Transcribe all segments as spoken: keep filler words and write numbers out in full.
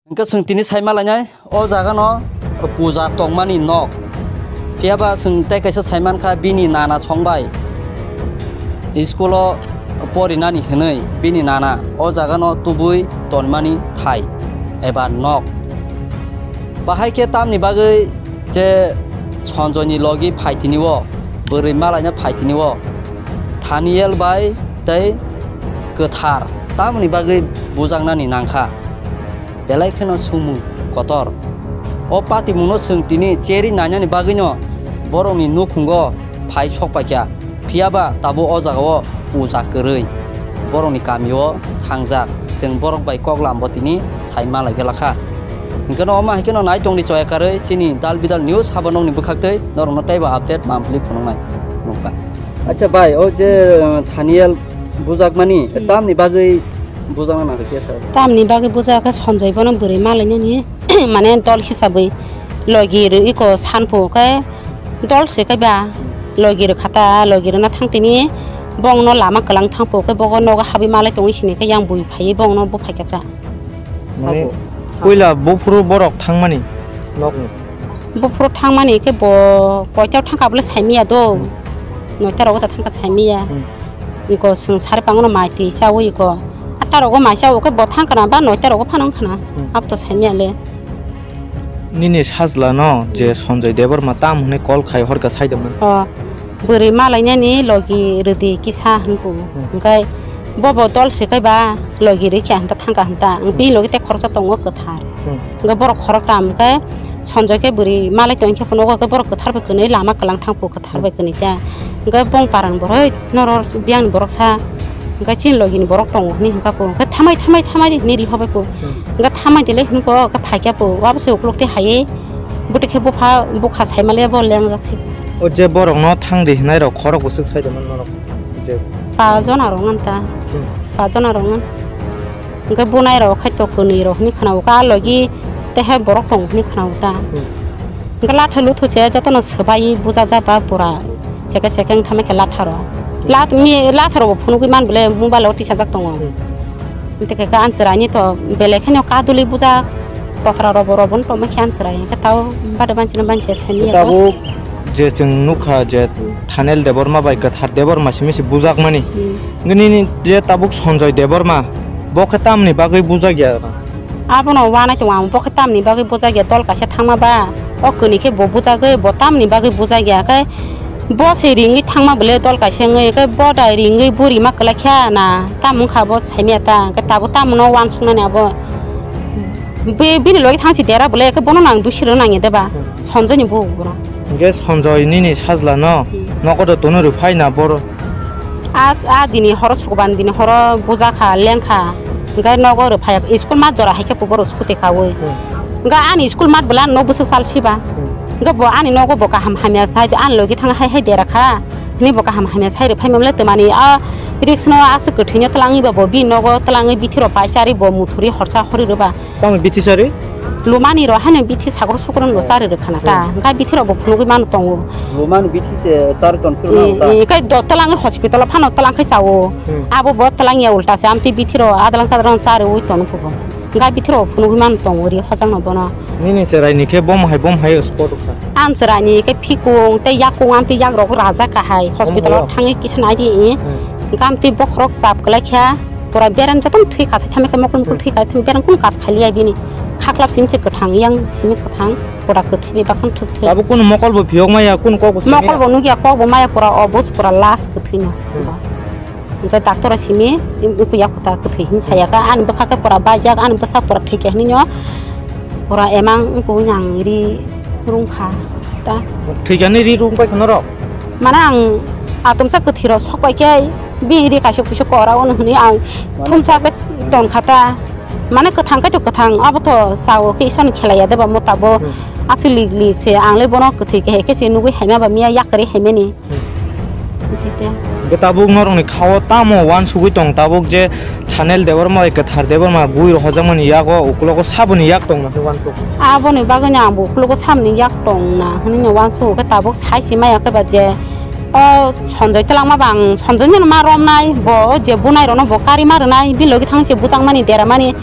Hwnkhe chwng tini sai malainai, o jaga no puja tongmani nok. Phiya ba chwng tei kaisa sai mankha, bini nana song bai school o porinani hwnwi bini nana o jaga no tubui tonmani thai eba nok. Bahai khe tamni bagwi je Sanjoyni logi phaitini o, bwrwi malaina phaitini o, Thaniel bai tei kwthar tamni bagwi bujaknani nangkha? Belai kheno sumung kotor. O patimungno chwng tini cherwi nainani bagwino borokni nukhungo phai sokpaikha. Phiya ba tabuk o jagao puja kwrwi borokni kamio thangjak. Chwng borok bai kok lambo tini sai malai glakha. Hwnkhe no omo hai kheno nai tongdi choya karwi chini Dal Bidal News habo nokni bwkhaktwi norokno teibo update mampli phunuknai phunukha. Acha bai, o je, uh, Thaniel bujakmani, hmm, tamni bagwi bujakna nangkha khe sa? Tamni bagwi bujak khe Sanjoy bono bwrwi malainani, mane dol hisabwi logi rw iko sanphu khe dol se khe ba logi rw khata, logi rwna thang tini bongno lama kwlang thangphu khe bogo nogo habwi malai tongwi sini khe yang bui phaiwi bongno buphai kha ta. Mane, abo, puila buphuru borok thangmani nokni? Buphuru thangmani khe bo koita thangkha bole saimiya do. Hmm. Noita rogo ta thangkha saimiya. Hmm. Iko chwng sari pangono mai twi chawi iko. Atta rogo mai chawo khe bo thangkha na ba noita rogo phano wngkha na. Hmm. Abo to saimiya le. Nini sajla no je Sanjoy Debbarma tam hwnwi call khai horkha saidongmani? Oh. Bwrwi malainani logi rwdi kisa hwnku. Hmm. Hwnkhe bobo dol se khe ba logi rwkhe hwnta thangkha hwnta. Ang bini logi tei khoroksa tongo kwthar. Hmm. Hwnkhe borok khoroktam hwnkhe Sanjoy khe bwrwi malai tongkhe phano, obo khe borok kwthar bai kwnwi lama kwlang thangphu kwthar bai kwnwi ta. Hwnkhe bong parang boroi norok biyang borok sa. Hwnkhe chini logi ni borok tongo hwnwi hwnkha phu. Hwnkhe thamai, thamai, thamai di hwnwi rihobai phu. Hmm. Hwnkhe thamai di le hwnwi phu, hwnkhe phaikha phu. Wabo se ukuluk tei haiwi bwtwi khe bupha, bukha saimale bo lengjak si. O je borok no thang di hwnai rok khorok bwswk sai tongmani norok? Je pa jona rok ngan ta. Hmm. Pa jona rok ngan. Hwnkhe bunai rok khai to kwnwi rok hwnwi khna-o ka logi tei hai borok tong hwnwi khna-o ta. Hmm. Hwnkhe latha luthu se jotono swbai bujajak ba pura cheke cheke wng thangma khe latha rok. Lat-, mi-, latha rok bo phunugwi man bole mobile o tisajak tongo. Hmm. Hwnkhe khe ang chwraini to belai kheno kadulwi bujak totra rok bo rok bo tongma khe ang chwrai hwnkhe tao bade manchino manchiya chani ya. Tabuk je chwng nukha je Thanel Debbarma bai Kwthar Debbarma simi se bujakmani. Hmm. Hwnkhe nini je tabuk Sanjoy Debbarma, bo khe tamni bagwi bujakya? Abono uanai tongo ang, bo khe tamni bagwi bujakya, dol kaisa thangma ba, o kwnwi khe bo bujagwi, bo tamni bagwi bujakya, khe bo se ringwi thangma bwle dol kaisa wngwi, khe bo dai ringwi bo rima kwlai kha na, tamo wngkha bo saimaya ta, khe tabuk tamono uansuknani abo. Be-, bini logi thangsi dera bwle, khe bono nang dusi rwna nangya de ba, Sanjoyni bukugo bono. Hwnkhe Sanjoy nini sajla no, hmm, nogo do tono rw phai na boro? A, a dini horo sukuban dini horo bujakha, lengkha. Hwnkhe nogo rw phai, school mat jora hai khe kuboro scooty kaui. Hmm. Hwnkhe ani school mat bwle ani nok bwswk chal siba. Hmm. Hwnkhe bo ani nogo bo kaham hamya sai, ani logi thang hai hai dera kha. Hwnwi bo kaham hamya sai rw phai mamle twmani a risk no aswk kwthwino twlangwi ba bo bini nogo twlangwi bithi rok pai chari bo muthuri horsa hori rw ba. Tamo bithi sari? Lumani ro hano bithi sagor sukron bo, oh, chari rwkha na ta. Hmm. Hwnkhe bithi rok bo phunugwi mano tongo. Lumani bithi se chari ton phuru mano ta? Eh, eh, kai do twlangwi hospital o phano twlang khai chawo. Hmm. Abo bo twlang ya ulta se amtwi bithi rok adlang chadlang chari ui tono phubo. Hwnkhe bithi rok bo phunugwi mano tongo ri hojang no bono. Nini chwrai ni khe bom hai bom hai spot kha? Ang chwrai ni khe phikung tei yakung amtwi yak rok rajak kahai hospital o thangwi kisa nai di. Hmm. Hwnkhe amtwi bokhorok chap kwlai kha. Pura bereng jotono thwi kha se thamwi khe mokol mokol, hmm, thwi kha se thamwi bereng kunu kaj khailiya bini. Khaklap simi se kwthang, yang simi kwthang, pura kwthwi bai baksa thwk thwk. Tabuk kunu mokol bo phiyok maya, kunu kok bo mokol maya? Bo nukya, kok bo maya, pura obus pura last kwthwi no. Hmm. Hwnkhe doctor o simi, wngkha ya kwthwi hin saya kha, ani bwkha khe pura baijak, ani bwsa pura thwi kha hinwi no. Pura emang wngkha ang ri rung kha ta. Thwi kha ni ri rung pai kha norok? Mane ang atomsa kwthwi rok sok pai khe bini ri kaisa kuisa kora ono hwnwi ang thumsa khe ton kha ta. Mane kwthang khe to kwthang, abo to sao khe Isor ni khela ya de ba mo tabo. Hmm. Aswk lik lik se, ang le bono kwthwi khe hai khe se nugwi haima ba miya yakarwi haimani. Hmm. Tite. Hwnkhe tabuk norokni khao tamo uansugwi tong tabuk je Thanel Debbarma bai Kwthar Debbarma bui rok hojakmani yago ukulogo saboni yak tong na hwnwi uansuk? Aboni bagwino ang bo ukulogo saboni yak tong na hwnwi no uansuk, hwnkhe tabuk sai se maya khe ba je O Sanjoy twlangma bang Sanjoy no ma romnai, bo je bunai rokno bo kari ma rwnai, bini logi thang se bujak mani dera mani,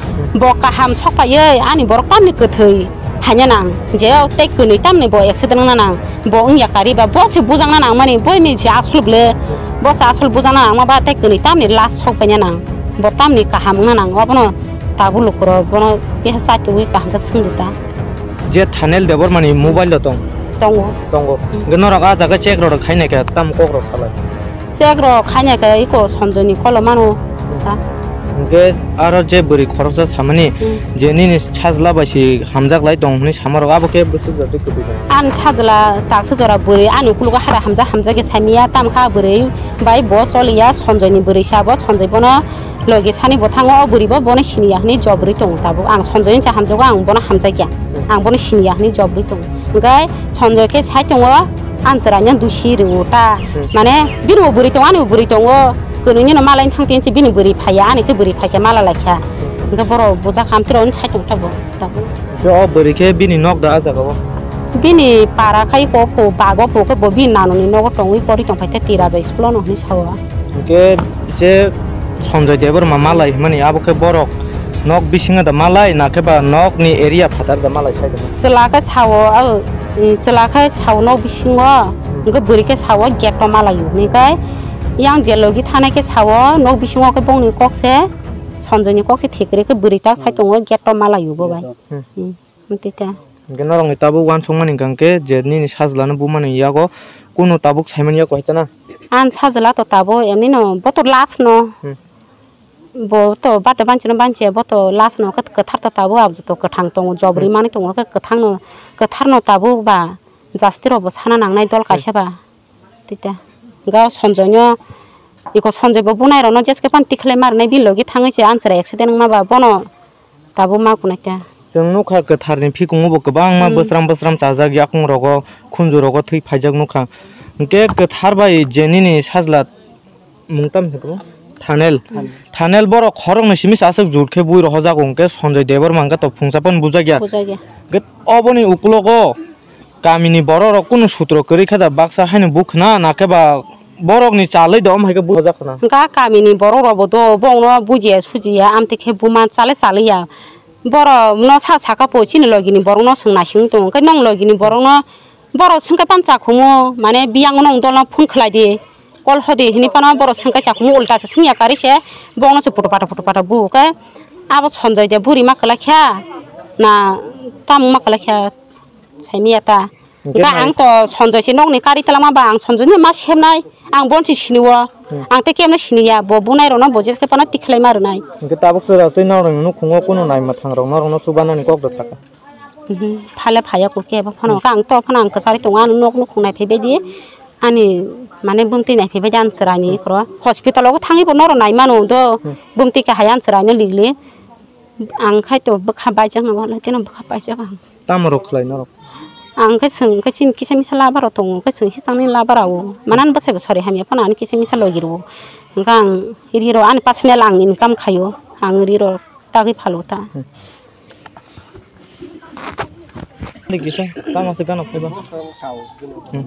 bo kaham sok paiwi ani borok tamni kwthwi haina nang, je o tei kwnwi tamni bo accident wngna nang, bo wngya kari ba bo se bujak na nang mani, bo ni se asol ble, bo se asol bujak na nang ma ba tei kwnwi tamni last sok paina nang, bo tamni kaham wngna nang, obono tabuk lukurok bono kisa chaitugwi kaham khe swngdi ta. Je Thanel Debbarmani mobile rok tong? Tongo. Tongo. Hmm. Hwnkhe norok ah jaga check rok khaina khe tam kok rok salai? Check rok khaina khe iko Sanjoyni kolo mano ta. Hwnkhe aro je bwrwi khoroksa samani Hmm. je nini sajla bai si hamjak lai tong hwnwi samarok abo khe bwswk jora twi kwtwi tong? Ani sajla taksa jora bwrwi ani ukologo hara hamjak hamjak khe saimanya tamkha bwrwi bai bo choliya Sanjoyni bwrwi sa bo Sanjoy bono Logi sani bo thango, o bwrwi bo bono siniya hwnwi job rwi tongo tabuk. Ang Sanjoy hinsa hamjago, ang bono hamjakya. Ang bono siniya hwnwi job rwi tongo. Hwnkhe Sanjoy khe sai tongo, ang chwraino dusi rwo ta. Hmm. Mane bini bo bwrwi tongo, ani bo bwrwi tongo. Kwnwi nino malai thang tin se bini bwrwi phaiya, ani khe bwrwi phaikha mala laikha. Hmm. Hwnkhe borok bujak hamtwrok sai tong tabuk, tabuk. Hwnkhe o bwrwi khe bini nok da a jaga o? Bini para khai ko pho bago pho khe bo bini nanoni nogo tongwi pori tong phai te Tiraja school ano hwnwi sao. Hwnkhe je Sanjoy Debbarma malai hwnmani abo khe borok nok bisingo da malai na khe ba nokni area phatar da malai sai da? Chwla khe sao, o, i, chwla khe sao nok bisingo, Hmm. hwnkhe bwrwi khe sao gate o malai o hwnwi khe yang je logi thanai khe sao nok bisingo khe bongni kok se Sanjoyni kok se thik kwrwi khe bwrwi tak sai tongo gate o malai o bo bai. Hmm. Hmm. Tei ta. Hwnkhe norokni tabuk uansukmani hwnkha khe je nini sajlano bumani yago kunu tabuk saimani yago hai ta na? Ani sajla to tabuk emnino bo to last no. Hmm. Bo to bade banchino banchiya bo to last no khe kwthar to tabuk abo joto kwthang tongo jobri Hmm. manwi tongo khe kwthangno kwtharno tabuk ba jasti rokbo sana nangnai dol Hmm. kaisa ba. Tei ta. Hwnkhe o Sanjoyno iko Sanjoy bo bunai rokno jeske phano tikhlai ma rwnai bini logi thangwi se ani chwrai accident wngma ba bono Tabuk ma kunai ta. Chwng nukha kwtharni phikungo bo kwbangma Hmm. bwsram bwsram chajak, yakung rogo, khunju rogo thwi phaijak nukha. Hwnkhe kwthar bai je nini sajla mung tamo hwnkhe bo? Thanel. Thanel. Thanel borok khoroknwi simi se aswk jut khe bui rohorjago hwnkhe Sanjoy Debbarma hwnkhe to phungsa phano bujakya. Bujakya. Hwnkhe oboni ukulogo kamini borok rok kunu sutro kwrwi khe da baksa haino bukhna na khe ba borok ni chalwi da omo hai khe bukhna. Hwnkha kamini borok rok bo do bongno bujiya sujiya amtwi khe buma chalai chalwi ya. Borok no sa saka po chini logi ni borok no swng naising tongo hwnkhe nong logi ni borok no borok swngkhe pan chakhumu mane biyang no dol no phone khlai di. Call hodi hini phano borok swngkhe chakhumu ulta se swngya kari se bongno se photo photo photo photo bu khe abo Sanjoy de buri ma kwlai kha na tamung ma kwlai kha. Saimaya ta. Hwnkhe Hwnkhe nai- ang to Sanjoy se nokni kari talama ba ang Sanjoy ni ma semnai. Ang bon si sini o. Hmm. Ang te kemno sini ya. Bo bunai rokno bo jeske phano tikhlai ma rwnai. Hwnkhe tabuk sora twi norokni nukhungo kunu naima thang rok norokno chubanani kok da saka. Mhm. Phale phaya kok kebo phano. Hmm. Ka ang to phano ang kwchari tongo. Ang nok nukhung nai phai bai di. Ani mane bumtwi nai phai bai di ang chwraini Hmm. khoro. Hospital o thangwi bo norok nai mano do. Hmm. Bumtwi kahaya ang chwraino ligli. Ang khai to bwkha baijak no wala keno bwkha baijak ang. Tamo rok khlai norok? Ang khe chwng khe chini kisa misa labar rok tongo, khe chwng hisangni labar rao. Manan bwsai bo sori hamya phano ani kisa misa logi rwo. Hwnkhe ang riro ani personal ang income khaio. Ang riro tagwi phalo ta. Hmm. Ni kisa tamo se gana phaiba. Hmm.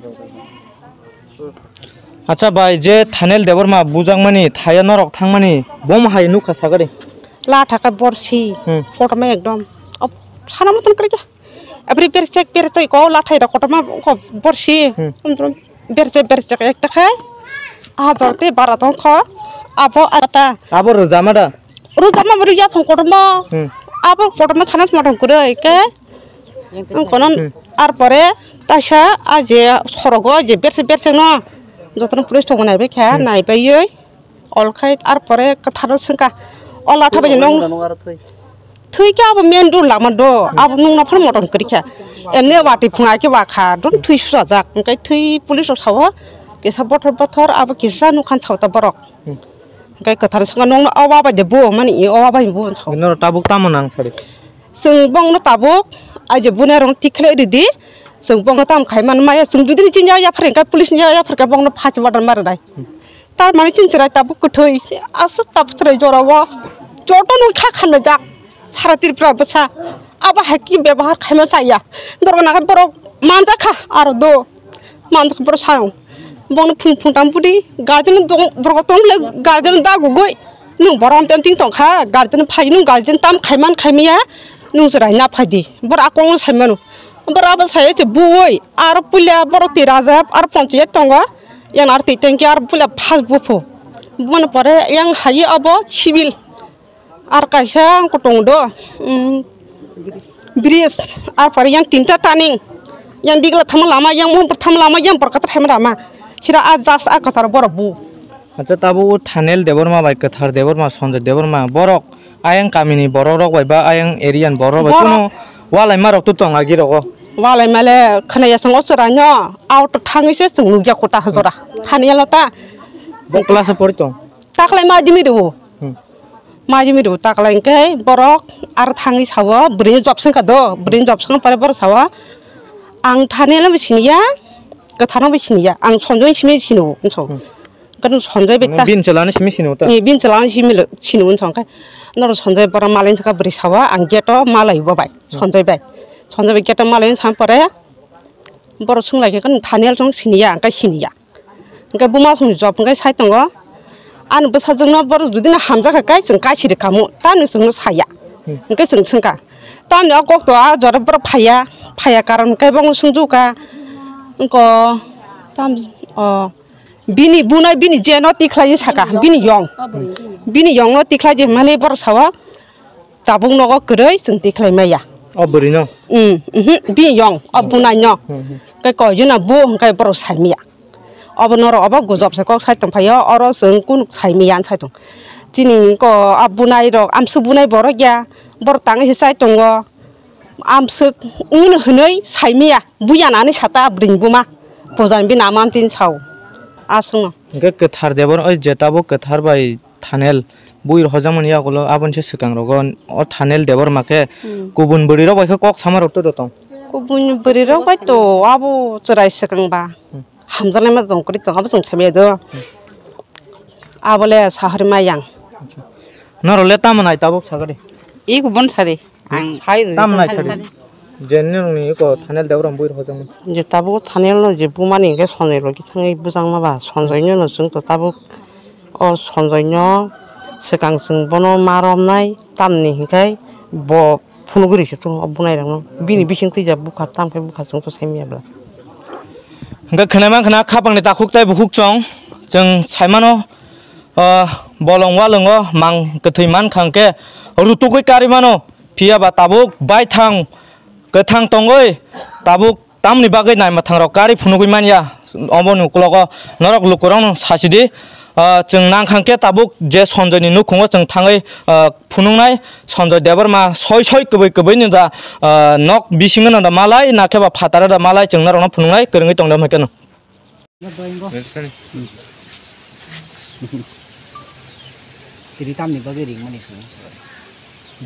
Acha bai, je Thanel Debbarma bujakmani, thaya norok thangmani, bomo hai nukha sagari. Latha khe borsi, Hmm. kotorma ekdom. Op, sana motong kri kya? Abri berchek, berchek, ko lathai da kotorma, ko borsi. Hmm. Berchek, berchek, ekta khai. Ah, dorte bara tong kho. Abo ata. Abo rwjama da? Rwjama bo rwya phang kotorma. Hmm. Abo kotorma sana motong kri ke. Ang kono Hmm. ar pore taisa a je sorogo je berse berse no jotono police tongo naibai kha, Hmm. naibai oi olkhai ar pore kwtharo swngkha o latha bai nong thwi khe abo main road lama do abo nungna phano motom kwrwi kha emne wati phunga khe wakha don thwi sujajak hwnkhe thwi police rok sao kisa bothor bothor abo kisa nukhan sao ta borok. Hmm. Hwnkhe kwthar swngkha nokno owa bai de bo mani owa bai bo. Norok tabuk tamo nang sari? Chwng bongno tabuk aje bunai rok thik khlai ridi. Chwng bongno tamo khai man maya chwng jodi ni chini yaphar kha police ni yaphar kha bongno phas order ma rwnai. Tar mani chini chwrai tabuk kwthwi aswk tabuk chwrai jora o joto no kha khamjak sara Tripura bwsa abo hai ki bebohar khaima chaya dorma nakhai borok manjakha aro do. Manjakha borok sao. Bono phung phung tam pudi, guardian dong, borok tong le, guardian da gugui. Nung borom tem ting tong kha, guardian phai nung guardian tam khaiman khaimiya, nung chwrai na phai di. Bor akong sai manu. Bor abo sai se buoi, ar puila bor ti raja, ar ponchayat tongo. Yang ar ti tengki ar puila phas buphu. Bono pore yang hai abo civil. Ar kaisa ang kutung do, um, bridge, ar pore yang tinta turning, yang digla thama lama, yang mohon thama lama, yang borkata thama lama, sira a jas a kasar borok bu. Acha, tabuk o Thanel Debbarma bai Kwthar Debbarma, Sanjoy Debbarma, borok ayang kamini borok rok bai ba ayang area ni borok rok bai borok kuno walai ma rok to tong agi rogo. Walai male khana ya song o chwrai no auto thangwi se chwng nukya kota hojora. Thani yalo ta. Bo class o pori tong. Taklai ma dimi do. Hmm. Majimi rw taklai hwnkhe borok aro thangwi sao, bwrwini job swngkha do, bwrwini job swngkha pore borok sao, "Ang Thanel no bo siniya, Kwthar no bo siniya, ang Sanjoy ni simi sino," hwnso. Hmm. Hwnkhe Sanjoy bai ta. Bini chwla ni simi sino ta? Ni bini chwla ni simi lo-, sino hwnso hwnkhe. Norok Sanjoy borok malai swngkha bwrwi sao, "Ang gate o malai bo bai, hmm, Sanjoy bai." Sanjoy bai gate o malai wngsa pore borok swnglaikha, "Thanel chwng siniya," hwnkhe siniya. Hwnkhe buma songni job hwnkhe sai tongo. Ani bwsajwkno borok judino hamjak kha khe chwng kaisiri kamo, tamni chwngno saya. Hmm. Hwnkhe chwng swngkha. Tamni o kokto a jora borok phaiya, phaiya karon hwnkhe bono swngjukha. Wngkha tam, o, bini bunai bini jeno tikhlai sakha, bini yong. Bini yongno tikhlai di hwnmani borok sao. Tabuk nogo kwrwi chwng tikhlai maya. O bwrwino? Mm, mhm, bini yong, o bunai no. Hmm, hmm. Kai koi jona bu hwnkhe borok sai maya. Obo norok obo gujok se kok sai tong phaio, oro chwng kunu sai maya sai tong. Chini ko a bunai rok, amswk bunai borok ya, borok tangwi se sai tongo. Amswk wngno hwnwi sai maya, buya nani sata bwrwini buma. Pujani bini ama amtwini sao. Aswkno. Hwnkhe Kwthar Debor, oi je tabuk Kwthar bai Thanel bui rw hojakmani yagulo aboni se swkang rogo o Thanel Debbarma khe, hmm, kubun bwrwi rok bai khe kok sama rok to tong. Kubun bwrwi rok bai to abo chwrai swkang ba. Hmm. Hamjaknai ma tong kwrwi tong abo chwng themya do. Hmm. Abole sahori ma yang. Acha. Norok le tamo nai tabuk sagadi? I kubun sari. Ang hai rwdi. Tam nai sari. Je nini iko Thanel Debbarma bui rw hojakmani. Je tabuk Thanel no je bumani hwnkhe Sanjoy logi thangwi bujakma ba Sanjoy no chwng to tabuk o Sanjoy no swkang chwng bono ma romnai tamni hwnkhe bo phunugwi rikhe chwng o bunai rokno bini bising twijak bukha tamkhe bukha chwng to saimanya bwla. Hwnkhe khwnai mankha na khapangni takhuk tei bukhuk chwng chwng saimano. O bolong walongo mang kwthwi mankha hwnkhe rutugwi kari mano, phiya ba tabuk baithang kwthang tongwi tabuk tamni bagwi naima thangrok kari phunugwi manya. Oboni ukologo norok lukurokno sasidi, o chwng nangkha hwnkhe tabuk je Sanjoyni nukhungo chwng thangwi, o phunuknai Sanjoy Debbarma soi soi kwbwi kwbwino da, o nok bisingno da malai nakhe ba phataro da malai chwng norokno phunuknai kwrwngwi tongda hwnkhe no. Register ni. Tini tamni bagwi ringmani swng sabai.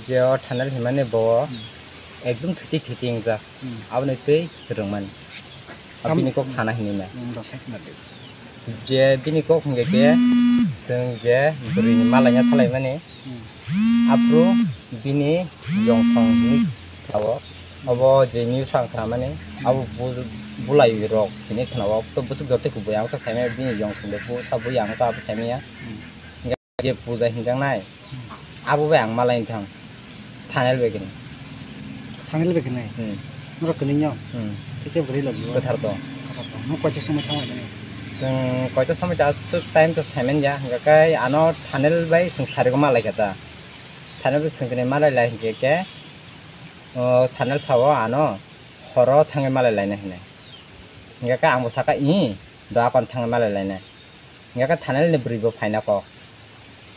Je o Thanel himani bo, hmm, ekdum thiti thiti wngjak. Hmm. Aboni twi rwngmani. Tam- Abini kok sana hinwi na. Hmm, dosai khna de. Je bini kok hwnkhe khe, chwng je bwrwini malaina thalaimani. Hmm. Aphuru bini yongsong hinwi sao. Obo je news ang khnamani, hmm, abo bu-, bulai rok hinwi khnao. To bwswk jotoi kubui ang khe saimanya bini yongsong de bu sa bui ang khe abo saimanya. Hmm. Hingkhe je puja hinjaknai, hmm, abo bai ang malai thang. Thanel bai khnai. Thanel bai khnai? Hmm. Norok kwnwi nyo? Hmm. Tei khe bwrwi logi o? Kwthar to. Kwthar to. Nwng koito somoi thang lai khe nai? Chwng koito somoi ta aswk time to saimanya. Hingkhe ano Thanel bai chwng sarigo malai khe ta. Thanel bai swngcharni malai lai hinkhe khe, o, Thanel sao ano horo thangwi malai lainai hinwi. Hinkhe khe angbo saka, "Ih, do akon thangwi malai lainai." Hinkhe khe Thanel ni bwrwi bo phaina kok.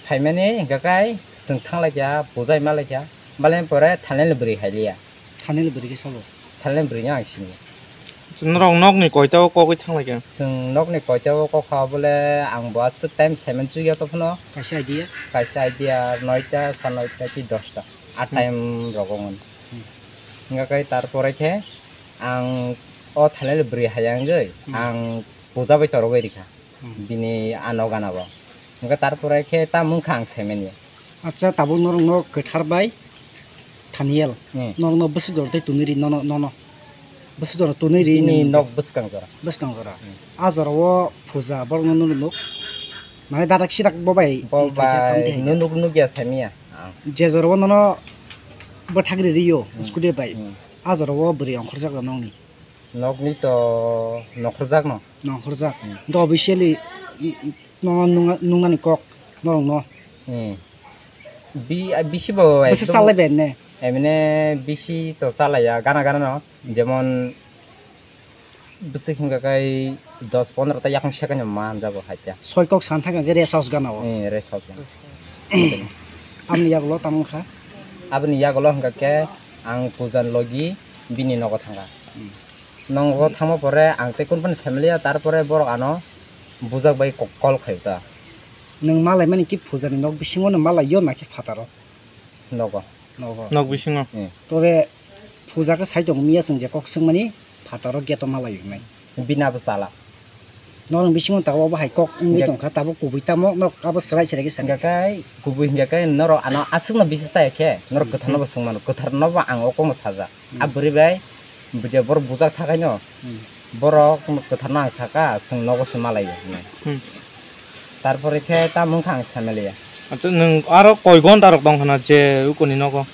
Phaimani hinkhe khe chwng thang lai kha, bujai ma lai kha. Malai pore Thanel ni bwrwi hai liya. Thanel bwrwi khe sabo? Thanel bwrwi no ang sini. Norok nokni koita o kogwi thang lai kha? Chwng nokni koita o kok kha bole ang bo aswk time seven chukya to phano. Kaisa idea? Kaisa idea noita, sa noita ki dosta. A, hmm, time rogo ngon. Hmm. Hingkha khe tarpore khe ang o Thanel bwrwi hai ang joi, hmm, ang puja bai torogwi rikha. Hmm. Bini ano gana bo. Hingkha tarpore khe ta mungkha ang saimanya. Acha, tabuk norokno Kwthar bai Thaniel. Hmm. Norokno bwswk jora tei tonwi ri nono, nono. Bwswk jora tunui ri Bini nini nok bwskang jora. Bwskang jora. Hmm. A jora o puja borok no nunu nuk. Mane dadak sidak bo bai Bo tong thai bai thai. Nunuk nukya samiya. Ah. Je jora o nono bwthak ri rio Hmm. scooty bai. Hmm. A jora o bwrwi ongkhorjak da nokni. Nokni to nokhorjak no. Nokhorjak. Hmm. Ga officially i- i- no nung- nungnani kok norok no. Hmm. Bi- ah, bisi bo Bwswk ekdom salai bai ne. Emne bisi to salaya gana gana no. Jemon bwswk hingka kai dos pondro ta yakung second ma hanjago haikhe. Soi kok san thangkha khe rest house gana o. Eh, rest house gana. Aboni yagulo tamo wngkha? Aboni yagulo hingka khe ang puja ni logi bini nogo thangkha. Hmm. Nogo thangma pore ang tei kompani samiliya, tarpore borok ano bujak bai ko- call khai ta. Nwng malaimani ki puja ni nok bisingo no malaio na ki phataro? Nogo. Nogo. Nok bisingo. Hmm. Tobe puja khe sai tongo miya chwng je kok swngmani phataro gate o malai wngnai. Bini abo chala. Norok bisingo tabuk obo hai kok wngwi Hingke- tongkha, tabuk kubui tamo norok abo swrai swrai khe sani. Hingke kai kubui hingke kai norok ano aswkno bisi chaya khe norok Hmm. Kwtharno bo swngmano, kwtharno bo ang o kokno sajak. Hmm. A bwrwi bai je borok bujak thakaino Hmm. borok kwtharno ang saka, "Chwng nogo se malaio," hinwi. Hmm. Tarpore khe tamo wngkha ang samaliya. Acha, nwng aro koi gonta rok tongkha na je ukoni nogo?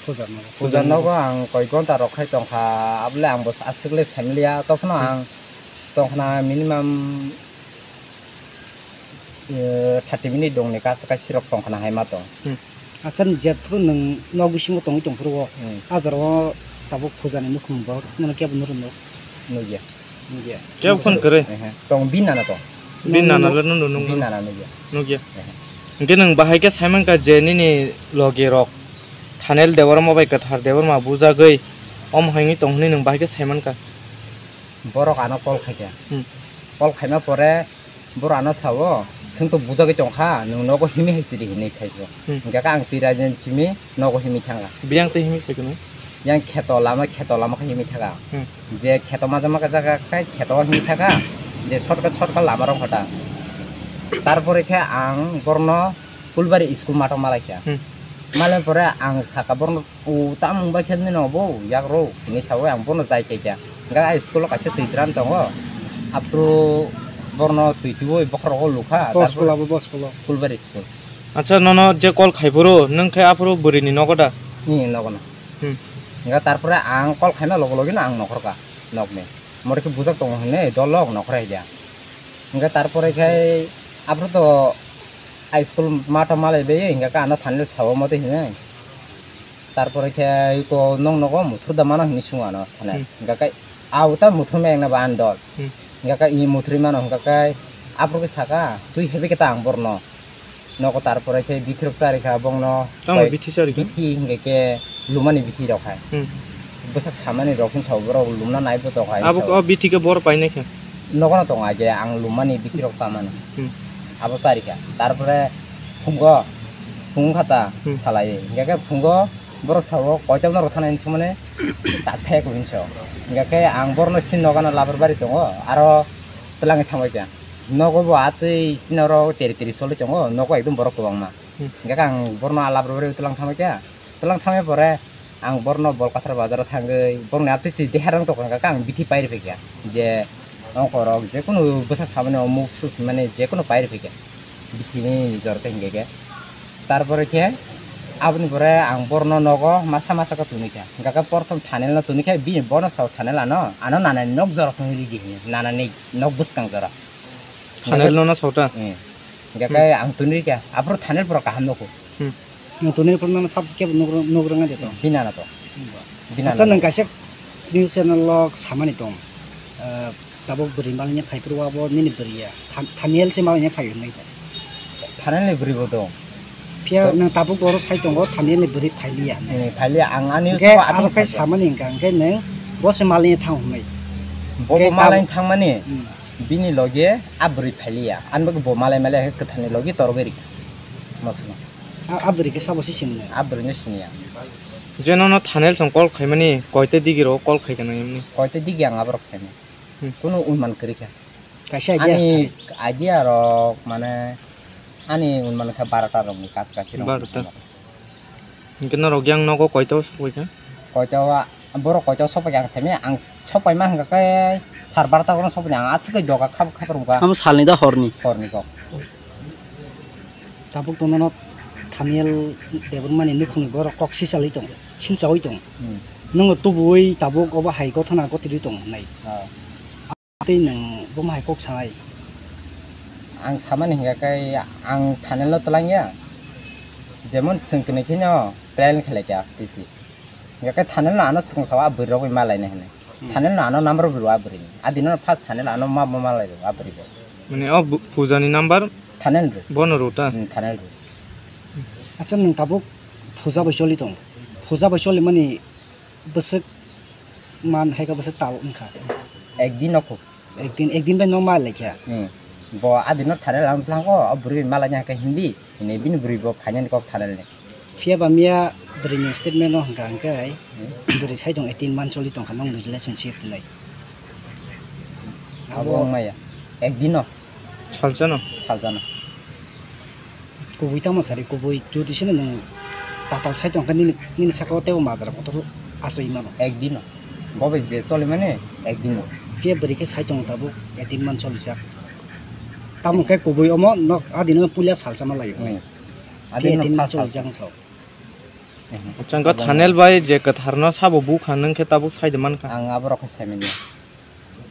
Puja nogo. Puja nogo ang koi gonta rok khai tongkha, abole ang bo aswk le samaliya, tokhono Hmm. Ang tongkha na minimum, eh, thirty minute dongni kaisa kaisa rok tongkha na hai ma tong. Hmm. Acha, nwng jephuru nwng nok bisingo tongwi tongphuru o, Hmm. A jora o tabuk puja ni nukhung bo nono kebo nurwi nuk? Nukya. Nukya. Kebo phone kwrwi? Ehe. Tong bini nana tong. Bini nana le nung nung Bini nana nukya. Nukya. Ehe. Hingke nwng bahai khe saimankha je nini logi rok Thanel Debbarma bai Kwthar Debbarma bujagwi omo hai wngwi tong hwnwi nwng bahai khe saimankha. Borok ano call khaikha. Hmm. Call khaima pore Borok ano sao, "Chwng to bujagwi tongkha, nwng nogo himwi hai chiri," hinwi saijo. Hmm. Hingkha khe ang twi raijini simi nogo himwi thangkha. Biyang twi himwi phaikhe nw? Yang kheto lama, kheto lama khe himwi thangkha. Hmm. Je kheto majak ma jaga khe kheto himwi thangkha, je shortcut, shortcut lama rok kha ta. Tarpore khe ang borno Phulbari school mato malaikha. Hmm. Malai pore ang saka borno, "O, tamo wngbai khe nini obo, yak rw," hinwi saui ang bono jai khaikha. Hingkhe a school o kaisa twi drum tongo. Aphuru borno twi twiwi bokhorogo lukha. Bo school abo, bo school o? Phulbari school. Acha, nono je call khai phuru, nwng khe aphuru bwrwini nogo da? Ni nogo no. Hmm. Hingkhe tarpore ang call khaina logo logi no ang nokhorkha nokni. Mori khe bujak tongo hinwi dol lok nokhor hai dia. Hingkhe tarpore khe aphuru to a school mato malai bai, hingkhe ano Thanel sao motwi hinwi. Tarpore khe iko nong nogo muthur da mano hinwi swngo ano thane. Hmm. Hingkhe kai, "Au ta muthur me engna ba ani dol." Hmm. Hingkhe kai i muthurwi mano hingkhe kai aphuru khe saka, "Twi hebi khe ta ang borno." Nogo tarpore khe bithi rok charikha bongno. Tamo koi bithi charikha? Bithi hingkhe khe lumani bithi rok hai. Hmm. Bwsak samani rok hinwi sao borok lumna nai bo tok hai. Abo sao. O bithi khe bor painai khe? Nogo no tongo age ang lumani bithi rok chamani. Hmm. Abo charikha. Tarpore phungo, phung kha ta Hmm. salai. Hingkhe khe phungo Borok sao, "Koitok norok thana hinwi songmani, ta thek," hinwi sao. Hingkha khe ang borokno sini nogo ano Labrabari tongo, aro twlangwi thangbai kha. Nogo bo atwi sini oro teri teri solwi tongo, nogo ekdom borok kwbangma. Hmm. Hingkha khe ang borokno a Labrabari twlang thangbai kha. Twlang thangbai pore ang borokno Bolkathar bazaro thangwi, borokni atwi si deharang tongkha, hingkha khe ang bithi pairwi phaikha je, Ongkorok jekunu bwsak samani o muk suk himani jekunu pairi phaikha. Bithini jor khe hingkhe khe. Tarpore khe aboni pore ang borno nogo masa masa khe tunikha. Hingkha khe porthom Thanel no tunikha, bini bono sao Thanel ano, ano nanani nok jora tongwi ridi hinwi, nanani nok bwskang jora. Thanel no na saota? Eh. Hingkha khe ang tunirikha. Aphuru Thanel pura kaham nukho. Hmm. Nwng tonwi phuru nono sab kebo nuk rw-, nuk rwngya de to? Bini nana to. Hmm. Bini nana to. Acha, nwng kaisa news channel o samani tong. Ah, tabuk bwrwi malainya phai phuru abo nini bwrwi ya. Than-, Thaniel se malainya phai hwnwi. Thanel ni bwrwi bo dong. Phiya to- nwng tabuk oro sai tongo, Thaniel ni bwrwi phailiya. Hmm, phailiya. Ang ani hwnkhe usugo abo atwng khe sai samani hwnkha, hwnkhe nwng bo se malainya thang hwnwi. Bo hwnkhe bo malainya tabuk thangmani, hmm, bini loge a bwrwi phailiya. Ani bagwi bo malai malai khe kwtharni loge torogwi rikha. Mosono. A, a bwrwi khe sabo se sini nai? A bwrwino siniya. Je nono Thanel song call khaimani, koita digi ro call khai kana emni? Koita digi ang aborok saimani. Hmm. Kunu unman kwrwi kha. Kaisa idea ani sai. Idea rok mane ani unman kha barota rokni kas kasi rok. Barota. Hingke norok yang nogo koita o sokoi kha? Koita o a-, Borok koito sopai ang sami, ang sopai ma hwnka khe sar barta kono sopai ang aswk doga khap khap rwkha. Amo salni da horni? Horni kok. Tabuk tonono Thaniel Debbarmani nukhungni borok kok sisalwi tong, silsawi tong. Hmm. Nwngo tubuwi tabuk obo hai gothana gotirwi tong hwnwi. Ah. Tei nwng bomo hai kok sanai? Ang samani hingka khe ang Thaniel no twlang ya. Jemon chwng kwnwi kheno plan khlai kha P C. Hingka khe Thaniel no ano swkang sao a bwrwi rok bai malai nai hinwi. Hmm. Thaniel no ano number bo rw a bwrwi ni. A dino first Thaniel ano ma bo malai rw a bwrwi bo. Mane o bu-, puja ni number Thaniel rw. Bono rw ta? Hmm, Thaniel rw. Acha nwng tabuk puja bai choli tong. Puja bai choli mani bwswk man hai khe bwswk tal wngkha. Ekdin no kho. Ekdin, ekdin bai no ma lai kha. Hmm. Bo adino Thaniel ang thang ko, o bwrwi malai nya khe hindi, hini bini bwrwi bo phainani kok Thaniel ni. Phiya ba miya bwrwi ni statement no hwnkha hwnkhe, hmm, bwrwi sai tong eighteen month choli tongkha nong relationship hinwi. Abo wngmaya. Ekdin no. Salsa no? Salsa no. Kubui tamo sari, kubui jodi sino nwng tatal sai tongkha nini, nini saka o teibo majra kotor asoi mano. Ekdino. Bo bai je choli mani ekdino. Phiya bwrwi khe sai tongo tabuk, eighteen month choli jak. Tamo khe kubui omo nok adino puila salsa ma laio. Hmm. Phiya adino eighteen month first choli salsa. Jak sao. Mhm. Changka Thanel bai je kwtharno sabo bukha nwng khe tabuk sai de mankha. Ang aborok khe sai manya.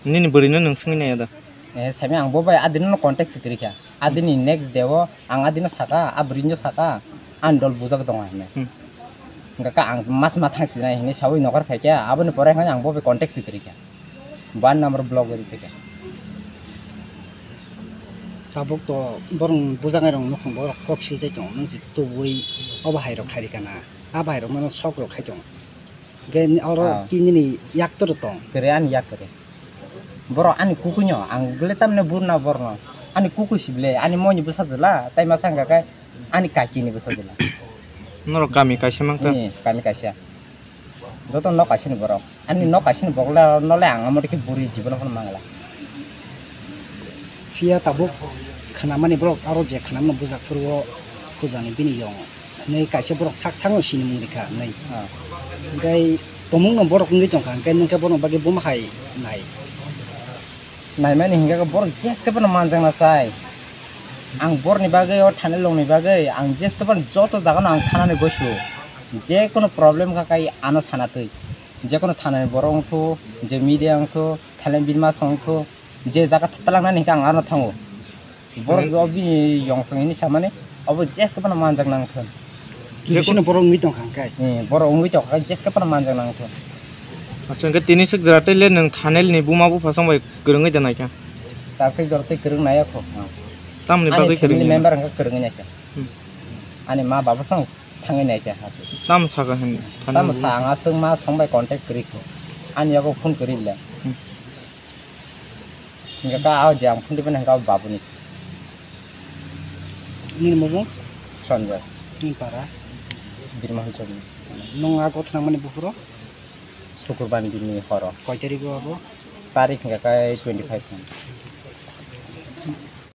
Nini bwrwino nwng swngwi naiya da? Eh, sami ang bo bai adino no contact se kwrwi kha. Adini next day o ang adino saka, a bwrwino saka, ani dol bujak tongo hinwi. Hmm. Hwnkha khe ang mas ma thang sinai hinwi sawi nokar phai kha, aboni pore hinwi ang bo bai contact se kwrwi kha. Bo ani number block gori twi kha. Tabuk to borok bujaknai rok nukhung borok kok silchai tongo, nwng se tubui obo hai rok khai rikha na, a bai rok mano sok rok khai tongo. Hwnkhe ni-, oro ah, tini ni yak toro tong. Kwrwi ani yak kwrwi. Borok ani kukuino, ang bwle tamni burna borno. Ani kuku si bwle, ani moini bwsa jwla, tai masa hwnkha khe ani kakini bwsa jwla. Norok kami kaisa mankha? Ni kami kaisa. Joto nok kaisa ni borok. Ani nok kaisa ni borok le, no le ang amo khe buri jibono phano mangla. Phiya tabuk khnamani borok aro je khnamano bujak phuru o puja ni bini yong. Hinwi kaisa borok sak sakno sinimung rikha hinwi. Ah. Hwnkhe tomungno borok wngwi tongkha, hwnkhe nwng khe bono bagwi buma hai nai? Naimani hingkha khe borok jeske phano manjakna chai. Ang borni bagwi, o Thanel rokni bagwi ang jeske phano joto jagano ang thanani goisu. Jekono problem kha kai ano sana twi. Jekono thanani borok wngthu, je media wngthu, Thanel bini masa wngthu, je jaga thalangnani hingkhe ang ano thango. Borok hmm, o bini yongsong hini samani, obo jeske phano manjak nang thun. Jodi sino borok wngwi tongkha hwnkhe? Hmm, borok wngwi tongkha, jeske phano manjak nang thun. Acha, hwnkhe tini swk jora tei le nwng Thanel ni buma bupha song bai kwrwngwi da naikha? Tabuk jora tei kwrwng naiya kho. Tamni bagwi kwrwngwi naikha? Ani family member hwnkhe kwrwngwi naikha. Hmm. Ani ma baba song thangwi naikha hasi. Tamo sakha hwn? Tamo sa ang aswk ma song bai contact kwrwi kho. Ani yago phone kwrwi le. Hmm. Hingke ka o je ang phone tibini hingke o babuni se. Nini mobung? Sanjoy. Nini para? Birma Hanchari. Nwng a gotha nangmani buphuru? Sukurbar ni bini horo. Koi tarik o abo? Tarik hingke ka twenty five hwn.